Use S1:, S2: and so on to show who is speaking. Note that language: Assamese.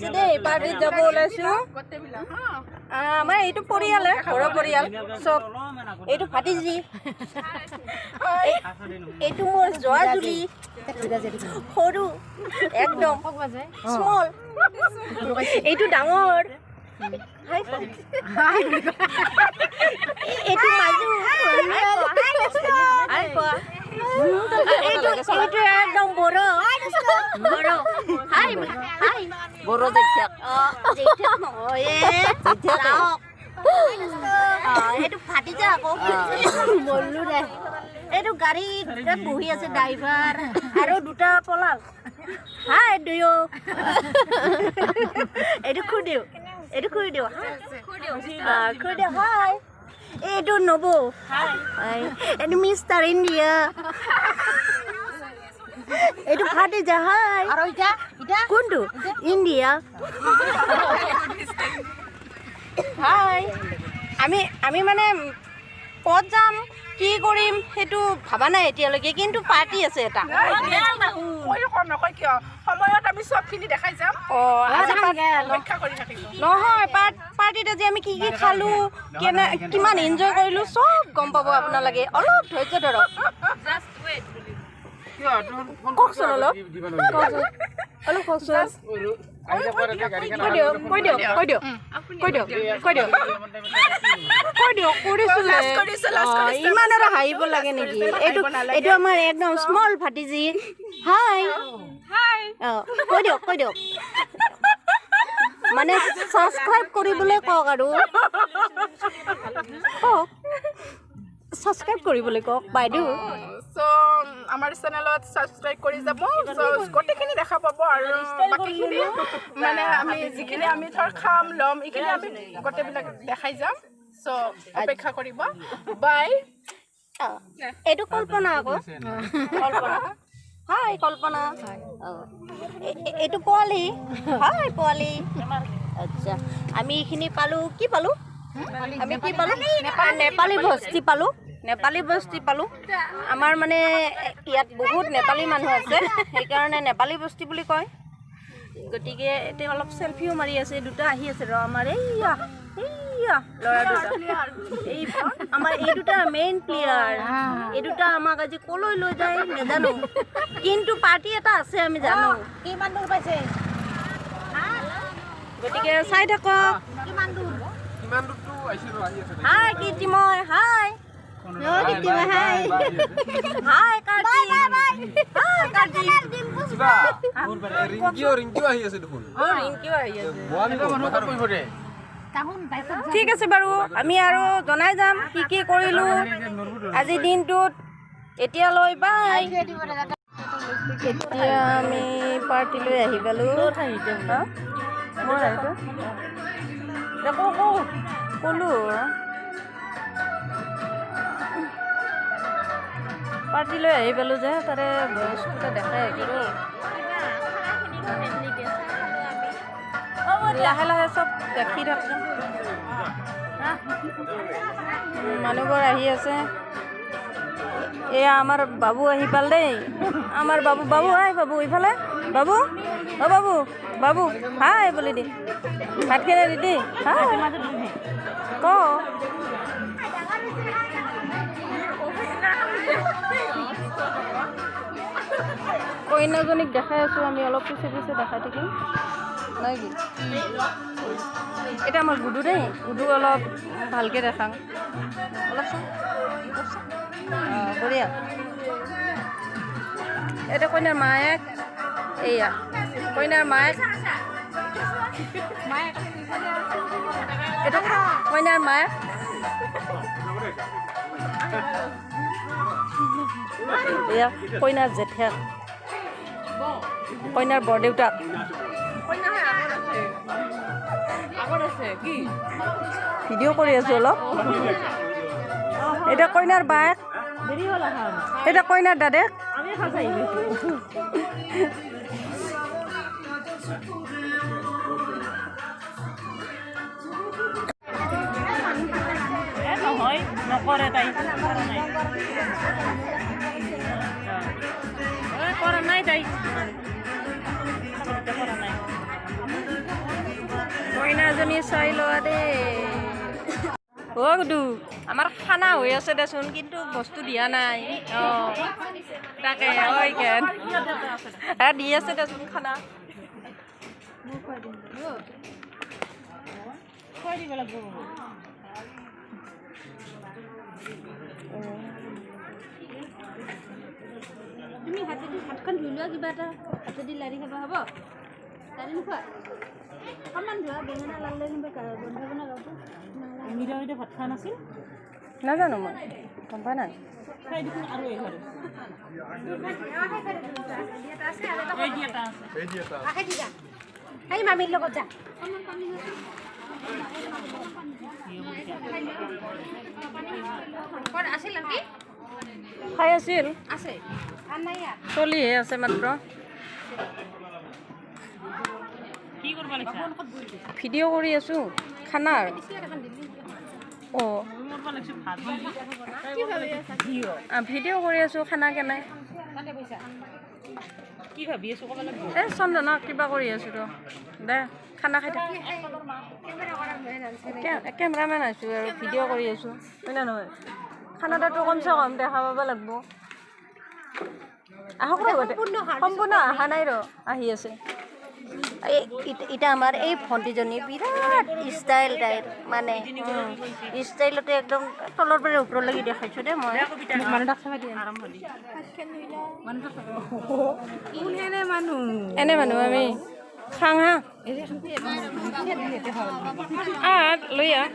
S1: হৈছে দেই, পাৰ্টিত যাব ওলাইছোঁ। আমাৰ এইটো পৰিয়ালে, ঘৰৰ পৰিয়াল চব। এইটো ভাতিজী, এইটো মোৰ জোৱাজুলি, সৰু একদম স্মল। এইটো ডাঙৰ, এইটো মাজু, এইটো একদম বড়ো বড়ো। হাই হাই,
S2: বড়ো জেঠীয়াক।
S1: জেঠীয়াক নহয়, এইটো ভাতিজা আকৌ বললো দে। এইটো গাড়ীত বহি আছে ড্ৰাইভাৰ, আৰু দুটা পলাল। হাই দুয়ো। এইটো খুদিও, এইটো খুৰি দিওঁ, খুৰি দিওঁ। হাই। এইটো নবৌ, এইটো মিষ্টাৰ ইণ্ডিয়া। এইটো ভাতিজা। হাই। কোনটো ইণ্ডিয়া? হাই। আমি মানে ক'ত যাম, কি কৰিম সেইটো ভবা নাই এতিয়ালৈকে, কিন্তু পাৰ্টি আছে এটা।
S3: নকয় কিয়? সময়ত আমি চবখিনি দেখাই যাম।
S1: অঁ, আজি
S3: অপেক্ষা কৰি থাকিব।
S1: নহয়, পাৰ্টিত আজি আমি কি কি খালোঁ, কেনে কিমান এনজয় কৰিলোঁ, চব গম পাব আপোনালোকে। অলপ ধৈৰ্য ধৰক। কওকচোন অলপ, কওকচোন অলপ, কওকচোন। কৈ দিয়ক, কৈ দিয়ক, কৈ দিয়ক, কৈ দিয়ক, কৈ দিয়ক, কৈ দিয়ক। কৰিছোঁ। ইমান আৰু হাঁহিব লাগে নেকি? এইটো আমাৰ একদম স্মল ভাতিজী। হাই। অঁ, কৈ দিয়ক, কৈ দিয়ক। মানে ছাবস্ক্ৰাইব কৰিবলৈ কওক আৰু কওক, ছাবস্ক্ৰাইব কৰিবলৈ কওক বাইদেউ।
S3: চ' আমাৰ চেনেলত ছাবস্ক্ৰাইব কৰি যাব, চ' গোটেইখিনি দেখা পাব। আৰু বাকীখিনি মানে আমি যিখিনি আমি ধৰ খাম ল'ম, এইখিনি আমি গোটেইবিলাক দেখাই যাম। চ' অপেক্ষা কৰিব, বাই।
S1: অঁ, এইটো কল্পনা আকৌ, কল্পনা। হাই কল্পনা। অঁ, এইটো পোৱালি। হাই পোৱালি। আচ্ছা, আমি এইখিনি পালোঁ। কি পালোঁ আমি? কি পালোঁ? নেপালী বস্তি পালোঁ, নেপালী বস্তি পালোঁ। আমাৰ মানে ইয়াত বহুত নেপালী মানুহ আছে, সেইকাৰণে নেপালী বস্তি বুলি কয়। গতিকে এতিয়া অলপ চেলফিও মাৰি আছে। দুটা আহি আছে ৰ। আমাৰ এইয়া এইয়া ল'ৰা দুটা, এই আমাৰ এই দুটা মেইন প্লেয়াৰ। এই দুটা আমাক আজি ক'লৈ লৈ যায় নাজানো, কিন্তু পাৰ্টি এটা আছে আমি জানো।
S2: কিমান দূৰ পাইছে?
S1: গতিকে চাই থাকক।
S2: কিমান দূৰ?
S1: হাই কীৰ্তিময়, হাই।
S2: হাই।
S1: হাই কাৰ্তিক, হাই কাৰ্তিক।
S4: ৰিংকিও, ৰিংকিও আহি আছে দেখোন।
S1: অ, ৰিংকিও আহি আছে।
S2: তাহুন বাইকত।
S1: ঠিক আছে বাৰু, আমি আৰু জনাই যাম কি কি কৰিলোঁ আজিৰ দিনটোত। এতিয়ালৈ বাই। এতিয়া আমি পাৰ্টিলৈ আহি পালোঁ। মই ক'লো, পাৰ্টিলৈ আহি পালোঁ যে তাৰে বস্তুটা দেখাই আহিছোঁ। লাহে লাহে চব দেখি থাকোঁ। মানুহবোৰ আহি আছে। এয়া আমাৰ বাবু আহি পাল দেই। আমাৰ বাবু, বাবু, হাই বাবু, ইফালে বাবু, অ বাবু, বাবু, হাই বুলি দি। ভাতখিনি দিদি, হাই ক। কইনাজনীক দেখাই আছোঁ আমি, অলপ পিছে পিছে দেখাই থাকিম, নাই কি? এতিয়া আমাৰ গুডু দেই, গুডু অলপ ভালকৈ দেখাং। অলপ চাওঁ, অলপ চাওঁ। অঁ, বঢ়িয়া। এতিয়া কইনাৰ মায়েক, এইয়া কইনাৰ মায়েক। এইটো কইনাৰ মায়েক। এয়া কইনাৰ জেঠেক, কইনাৰ বৰদেউতাক। ভিডিঅ' কৰি আছোঁ অলপ। এতিয়া কইনাৰ বায়েক, এতিয়া কইনাৰ দাদেক।
S5: নহয়, নকৰে তাই, কৰা নাই, কৰা নাই তাই, কৰা নাই।
S1: মইনাজনী চাই লোৱা দেই। অ' গুডু, আমাৰ খানা হৈ আছে দেচোন, কিন্তু বস্তু দিয়া নাই। অঁ, তাকে ঐ কেন দি আছে দেচোন খানা।
S2: তুমি হাতেদি হাতখন ধুই লোৱা, কিবা এটা হাতেদি লাৰি খাবা, হ'ব? লাৰি নোখোৱা? অকণমান ধোৱা, বেঙেনা লাল নিবা, বন্ধ বনাই লওঁতো।
S5: ভাত খোৱা নাছিল।
S1: নাজানো, মই গম পোৱা নাই।
S2: এই মামীৰ লগত যা।
S1: খাই আছিল, চলিহে আছে মাত্ৰ। ভিডিঅ' কৰি আছোঁ খানাৰ। অঁ, ভিডিঅ' কৰি আছোঁ খানা কেনে। এই চন্দনক কিবা কৰি আছোঁ ৰ দে, খানা খাই থাক। কেমেৰামেন আছোঁ আৰু ভিডিঅ' কৰি আছোঁ, হয় নে নহয়? খানাটো কমচে কম দেখা পাব লাগিব। আহক ৰ, সম্পূৰ্ণ অহা নাই ৰ, আহি আছে। এতিয়া আমাৰ এই ভণ্টিজনী বিৰাট ষ্টাইল তাইৰ, মানে ষ্টাইলতে একদম তলৰ পৰা ওপৰলৈকে দেখাইছোঁ দেই মই। এনে মানুহ আমি খাং হা, আহ লৈ আহ।